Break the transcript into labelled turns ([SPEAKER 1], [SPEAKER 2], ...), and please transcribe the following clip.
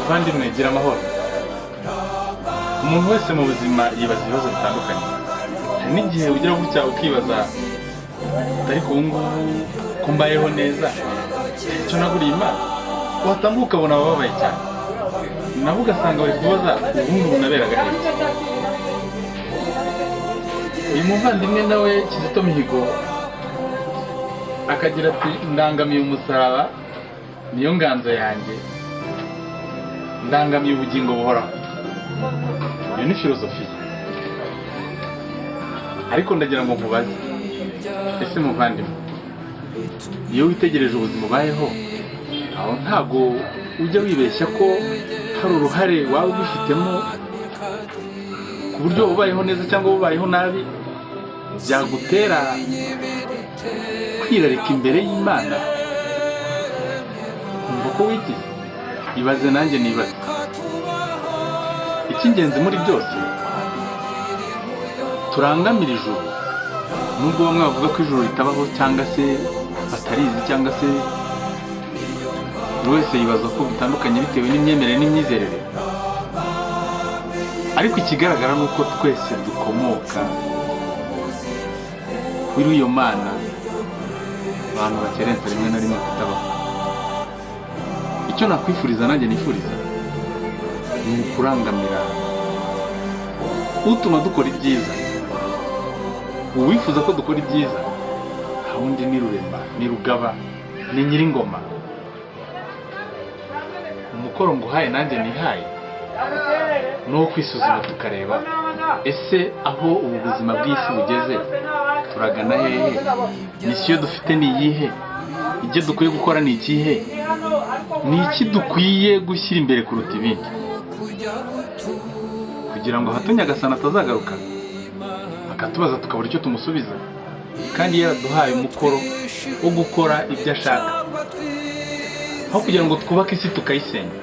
[SPEAKER 1] Muvandimwe, gira amahoro. Umuntu wese mu buzima yibaza ibibazo bitandukanye. Hari n'igihe ugira gutya ukibaza, ariko ubu ngubu ko mbayeho neza, icyo naguriye Imana? Watambuka ukabona abababaye cyane, nabo ugasanga bari kubaza ubundi ubu naberaga hehe. Uyu muvandimwe nawe Kizito Mihigo akagira ati: "Ndangamiye umusaraba, niyo nganzo yanjye, ndangamiye ubugingo buhoraho." Iyo ni filozofiya. Ariko ndagira ngo nkubaze: ese muvandimwe, iyo witegereje ubuzima ubayeho, aho ntabwo ujya wibeshya ko hari uruhare waba ubifitemo, ku buryo ubayeho neza cyangwa ubayeho nabi byagutera kwirarika imbere y'Imana, kumva ko wigize? Ibaze nanjye nibaze. Icy'ingenzi muri byose, turangamira ijuru. Nubwo bamwe bavuga ko ijuru ritabaho, cyangwa se batarizi, cyangwa se buri wese yibaza ko bitandukanye bitewe n'imyemerere n'imyizerere, ariko ikigaragara ni uko twese dukomoka kuri iyo Mana abantu bakerensa rimwe na rimwe kutabaho. Icyo nakwifuriza nanjye nifuriza ni ukurangamira utuma dukora ibyiza, uwifuza ko dukora ibyiza. Nta wundi, ni Rurema, ni Rugaba, ni Nyiringoma. Umukoro nguhaye nanjye nihaye ni uwo kwisuzuma, tukareba: ese aho ubu buzima bw'isi bugeze, turagana hehe? Mission dufite ni iyihe? Ibyo dukwiye gukora ni ikihe? Ni iki dukwiye gushyira imbere kuruta ibindi, kugira ngo hato Nyagasani atazagaruka akatubaza, tukabura icyo tumusubiza, kandi yaraduhaye umukoro wo gukora ibyo ashaka, aho kugira ngo twubake isi tukayisenya?